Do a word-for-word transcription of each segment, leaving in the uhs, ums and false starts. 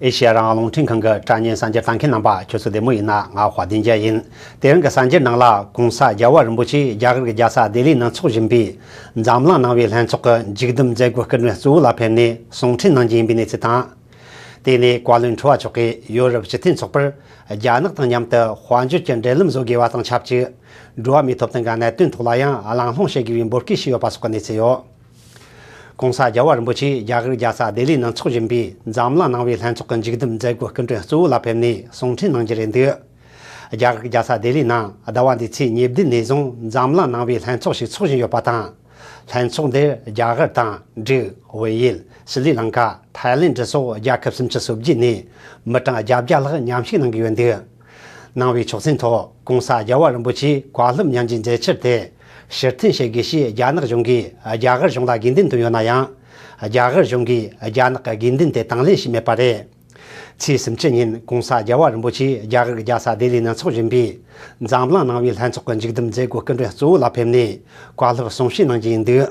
ཨེ་ཤེ་ཡ་རང་དབང་རླུང་འཕྲིན་ཁང་གི་དྲ་བརྙན་གསར་འགྱུར་ལྟ་མཁན་རྣམ་པ། ཁྱོད་ཚོ་བདེ་མོ་ཡིན་ན། ང་དཔལ་ལྡན་རྒྱལ་ཡིན། དེ་རིང་གི་གསར་འགྱུར་ནང་ལ། གོང་ས་རྒྱལ་བ་རིན་པོ་ཆེས་རྒྱ་གར་གྱི་རྒྱལ་ས་ལྡི་ལིར་ནང་འཚོགས་བཞིན་པའི་འཛམ་གླིང་ནང་པའི་ལྷན་ཚོགས་ཀྱི་མཇུག་བསྡོམས་མཛད་སྒོའི་སྐུ་མགྲོན་གཙོ་བོ་ལ་ཕེབས་ནས་གསུང་འཕྲིན་གནང་རྒྱུ་ཡིན་པའི་གནས་ཚུལ་དང་། དེ་ནས་བཀའ་བློན་ཁྲི་པ་མཆོག་གིས་ཡོ་རོབ་སྤྱི་མཐུན་ཚོགས་པར་རྒྱ་ནག་དང་མཉམ་དུ་དཔལ་འབྱོར་གྱི་འབྲེལ་ལམ་བཟོ་དགོས་པ་དང་ཆབས་ཅིག་འགྲོ་བ་མིའི་ཐོབ་ཐང་གི་གནད་དོན་ཐོག་ལ་ཡང་གླེང་སློང་བྱེད་དགོས་པའི་འབོད་སྐུལ་ཞུས་ཡོད་པ་སོགས་ཀྱི་གནས་ཚུལ་ཡོད། གོང་ས་རྒྱལ་བ་རིན་པོ་ཆེས་རྒྱ་གར་རྒྱལ་ས་ལྡི་ལིའི་ནང་འཚོགས་བཞིན་པའི་འཛམ་གླིང་ནང་པའི་ལྷན་ཚོགས་ཀྱི་མཇུག་བསྡོམས་མཛད་སྒོའི་སྐུ་མགྲོན་གཙོ་བོ་ལ་ཕེབས་ནས་གསུང་འཕྲིན་གནང་རྒྱུ་རེད་འདུག་རྒྱ་གར་རྒྱལ་ས་ལྡི་ལིའི་ནང་ཟླ་བ་འདིའི་ཚེས་ཉེར་བདུན་ནས་བཟུང་འཛམ་གླིང་ནང་པའི་ལྷན་ཚོགས་ཤིག་འཚོགས་བཞིན་ཡོད་པ་དང་། ལྷན་ཚོགས་འདིར་རྒྱ་གར་དང་འབྲུག་བལ་ཡུལ། ཤྲི་ལང་ཀ། ཐའི་ལེན་ཌི་སོགས་རྒྱལ་ཁབ་སུམ་ཅུ་སོ་བརྒྱད་ནས་མི་གྲངས་བརྒྱད་བརྒྱ་ལྷག་མཉམ་ཞུགས་གནང་གི་ཡོད་འདུག་ནང་པའི་ཆོས་ཚན་ཐོག་གོང་ས་རྒྱལ་བ་རིན་པོ་ཆེས་བཀའ་སློབ་ཉན་རྒྱུའི་མཛད་འཆར་དེ་ཕྱིར་འཐེན་བྱེད་དགོས་ཞེས་རྒྱ་ནག་གཞུང་གིས་རྒྱ་གར་གཞུང་ལ་དགོས་འདུན་བཏོན་ཡོད་ན་ཡང་། རྒྱ་གར་གཞུང་གིས་རྒྱ་ནག་གི་དགོས་འདུན་དེ་དང་ལེན་བྱས་མེད་པ་རེད། ཚེས་སུམ་ཅུ་ཉིན་གོང་ས་རྒྱལ་བ་རིན་པོ་ཆེས་རྒྱ་གར་རྒྱལ་ས་ལྡི་ལིའི་ནང་འཚོགས་བཞིན་པའི་འཛམ་གླིང་ནང་པའི་ལྷན་ཚོགས་ཀྱི་མཇུག་བསྡོམས་མཛད་སྒོའི་སྐུ་མགྲོན་གཙོ་བོ་ལ་ཕེབས་ནས་བཀའ་སློབ་གསུང་བཤད་གནང་རྒྱུ་ཡིན་འདུག་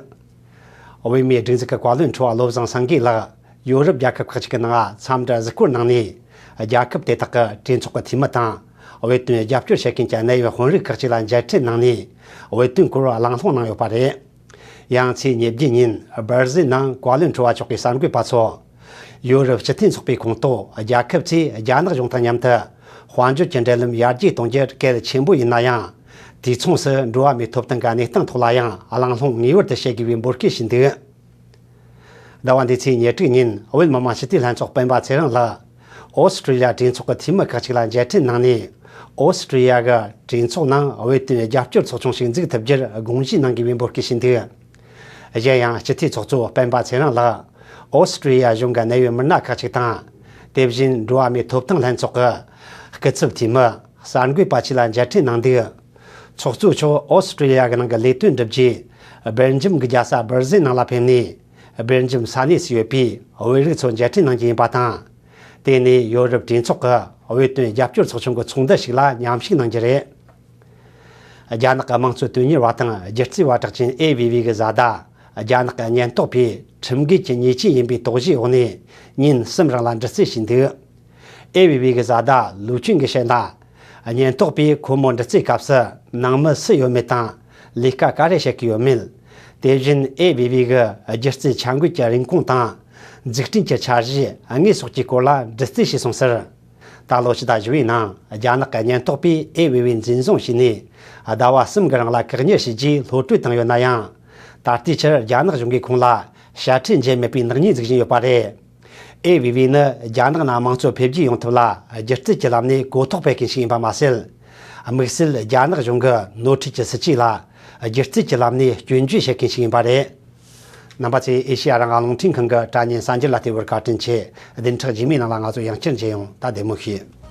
བོད་མིའི་སྒྲིག་འཛུགས་ཀྱི་བཀའ་བློན་ཁྲི་པ་བློ་བཟང་སེང་གེ་ལགས་ཡོ་རོབ་རྒྱལ་ཁབ་ཁག་ཅིག་གི་ནང་འཚམས་འདྲི་གཟིགས་སྐོར་གནང་ནས། རྒྱལ་ཁབ་དེ་དག་གི་གྲོས་ཚོགས་ཀྱི་འཐུས་མི་དང་། བོད་དོན་རྒྱབ་སྐྱོར་བྱེད་མཁན་གྱི་གནད་ཡོད་དཔོན་རིགས་ཁག་ཅིག་ལ་མཇལ་འཕྲད་གནང་ནས། བོད་དོན་སྐོར་གླེང་སློང་གནང་ཡོད་པ་རེད། ཡང་ཚེས་ཉེར་བརྒྱད་ཉིན་སྦར་ཟིལ་ནང་བཀའ་བློན་ཁྲི་པ་མཆོག་གི་གསར་འགོད་པ་ཚོ། ཡོ་རོབ་སྤྱི་མཐུན་ཚོགས་པའི་ཁོངས་གཏོགས་རྒྱལ་ཁབ་ཚོས་རྒྱ་ནག་གཞུང་དང་མཉམ་དུ་དཔལ་འབྱོར་གྱི་འབྲེལ་ལམ་ཡར་རྒྱས་གཏོང་རྒྱུ་གལ་ཆེན་པོ་ཡིན་ན་ཡང་། དུས་མཚུངས་སུ་འགྲོ་བ་མིའི་ཐོབ་ཐང་གི་གནས་སྟངས་ཐོག་ལ་ཡང་གླེང་སློང་ངེས་པར་དུ་བྱེད་དགོས་པའི་འབོད་སྐུལ་ཞུས་འདུག་ཟླ་བ་འདིའི་ཚེས་ཉེར་དྲུག་ཉིན་བོད་མི་མང་སྤྱི་འཐུས་ལྷན་ཚོགས་སྤེན་པ་ཚེ་རིང་ལགས་ཨོ་སི་ཀྲི་ལི་ཡ་གྲོས་ཚོགས་ཀྱི་འཐུས་མི་ཁག་ཅིག་ལ་མཇལ་འཕྲད་གནང་ནས། ཨོ་སི་ཀྲི་ལི་ཡ་གི་གྲོས་ཚོགས་ནང་བོད་དོན་རྒྱབ་སྐྱོར་ཚོགས་ཆུང་ཞིག་འཛུགས་ཐུབ་རྒྱུར་དགོངས་བཞེས་གནང་དགོས་པའི་འབོད་སྐུལ་ཞུས་འདུག་གཞན་ཡང་སྤྱི་འཐུས་ཚོགས་གཙོ་སྤེན་པ་ཚེ་རིང་ལགས་ཨོ་སི་ཀྲི་ལི་ཡ་གཞུང་གི་གནད་ཡོད་མི་སྣ་ཁག་ཅིག་དང་། དེ་བཞིན་འགྲོ་བ་མིའི་ཐོབ་ཐང་ལྷན་ཚོགས་ཀྱི་སྐུ་ཚབ་འཐུས་མི། གསར་འགོད་པ་བཅས་ལ་མཇལ་འཕྲད་གནང་འདུག་ཚོགས་གཙོ་མཆོག་ཨོ་སི་ཀྲི་ལི་ཡ་གི་ནང་གི་ལས་དོན་བསྒྲུབ་རྒྱུའི་སྦེལ་ཇམ་གྱི་རྒྱལ་ས་སྦར་ཟིལ་ནང་ལ་ཕེབས་ནས། སྦེལ་ཇམ་ས་གནས་སུ་ཡོད་པའི་བོད་རིགས་ཚོ་མཇལ་འཕྲད་གནང་རྒྱུ་ཡིན་པ་དང་། དེ་ནས་ཡོ་རོབ་གྲོས་ཚོགས་ཀྱི་བོད་དོན་རྒྱབ་སྐྱོར་ཚོགས་ཆུང་གི་ཚོགས་འདུ་ཞིག་ལ་མཉམ་ཞུགས་གནང་རྒྱུ་རེད། རྒྱ་ནག་གི་དམངས་གཙོ་དོན་གཉེར་བ་དང་སྒྱུ་རྩལ་བ་གྲགས་ཅན་ཨེ་བི་བི་གི་བཟའ་ཟླ། རྒྱ་ནག་གི་ཉེན་རྟོག་པས་ཁྲིམས་འགལ་གྱི་ཉེས་ཆད་ཡིན་པའི་དོགས་གཞིའི་འོག་ནས་ཉིན་གསུམ་རིང་ལ་འདྲི་རྩད་བྱས་འདུག་ཨེ་བི་བི་གི་བཟའ་ཟླ་ལུའུ་ཅུན་གྱིས་བཤད་ན། ཉེན་རྟོག་པས་ཁོ་མོར་འདྲི་རྩད་སྐབས་སུ་ནང་མི་སུ་ཡོད་མེད་དང་ལས་ཀ་ག་རེ་བྱེད་ཀྱི་ཡོད་མེད། དེ་བཞིན་ཨེ་བི་བི་གི་སྒྱུ་རྩལ་འཆར་འགོད་ཀྱི་རིན་གོང་དང་། འཛུགས་སྐྲུན་གྱི་འཆར་གཞི་དངོས་སོགས་ཀྱི་སྐོར་ལ་འདྲི་རྩད་བྱས་སོང་ཟེར། ད་ལོ་ཕྱི་ཟླ་བཞི་པའི་ནང་རྒྱ་ནག་གི་ཉེན་རྟོག་པས་ཨེ་བི་བི་འཛིན་བཟུང་བྱས་ནས་ཟླ་བ་གསུམ་གྱི་རིང་ལ་བཀག་ཉར་བྱས་རྗེས་གློད་གྲོལ་བཏང་ཡོད་ན་ཡང་། ད་ལྟའི་ཆར་རྒྱ་ནག་གཞུང་གིས་ཁོང་ལ་ཞལ་ཁྲིད་མཇལ་མེད་པའི་ནག་ཉེས་འཛུགས་བཞིན་ཡོད་པ་རེད། ཨེ་བི་བི་ནི་རྒྱ་ནག་ནང་དམངས་གཙོ་འཕེལ་རྒྱས་ཡོང་ཐབས་ལ་སྒྱུ་རྩལ་གྱི་ལམ་ནས་གོ་རྟོགས་སྤེལ་མཁན་ཞིག་ཡིན་པ་མ་ཟད། དམིགས་བསལ་རྒྱ་ནག་གཞུང་གི་ནོར་འཁྲུལ་གྱི་སྲིད་ཇུས་ལ་སྒྱུ་རྩལ་གྱི་ལམ་ནས་སྐྱོན་བརྗོད་བྱེད་མཁན་ཞིག་ཡིན་པ་རེད། རྣམ་པ་ཚོས་ཨེ་ཤེ་ཡ་རང་དབང་རླུང་འཕྲིན་ཁང་གི་དྲ་བརྙན་གསར་འགྱུར་ལ་བལྟས་པར་བཀའ་དྲིན་ཆེ། བདུན་ཕྲག་རྗེས་མའི་ནང་ལ་ང་ཚོ་ཡང་བསྐྱར་མཇལ་ཡོང་། ད་བདེ་མོ་བྱོས།